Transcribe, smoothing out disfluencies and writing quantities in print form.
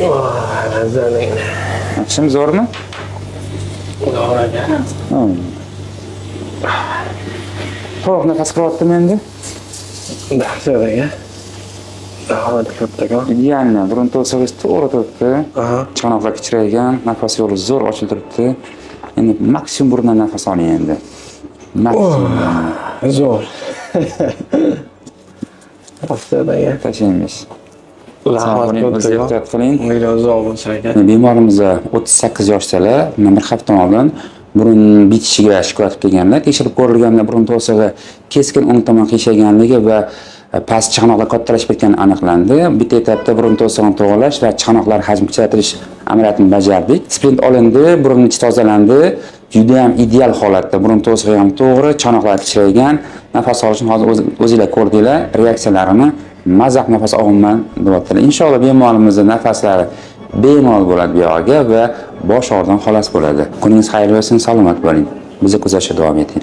Voy, mazali. Yaxshimi, zo'rmi? Zo'r aka. To'liq nafas qilyaptimi endi? Dahshat aka. Rahmat kattakon. Идеально. Burun to'sig'ingiz to'g'ri turibdi. Aha. Chanoqlar kichraygan, nafas yo'li zo'r ochilib turibdi. Endi maksimum burundan nafas oling endi. Maksimum. Zo'r. Dahshat aka. Tashlaymiz. Rahmat Sog' bo'ling, o'zingiz kattakon. ehtiyot qiling. Umringiz uzoq bo'lsin aka. Bemorimiz 38 yoshdalar. Bundan bir hafta oldin burun bitishiga shikoyat qilib kelganlar. Tekshirib ko'rilganda burun to'sig'i keskin o'ng tomon qiyshayganligi va past chanoqlar kattalashib ketgani aniqlandi. Bitta etapda burun to'sig'ini to'g'rilash va chanoqlar hajmi kichraytirish amaliyotini bajardik. Splint olindi, burun ichi tozalandi. Juda ham ideal holatda burun to'sig'i ham to'g'ri, chanoqlar kichraygan. Nafas olishini hozir o'zinglar ko'rdinglar, reaksiyalarini maza qilib nafas olaman deyaptilar. Inshaalloh bemorimizni nafaslari bemalol bo'ladi buyog'iga va bosh og'riqdan xalos bo'ladi. Kuningiz xayrli bo'lsin, salomat bo'ling. Bizni kuzatishda davom eting.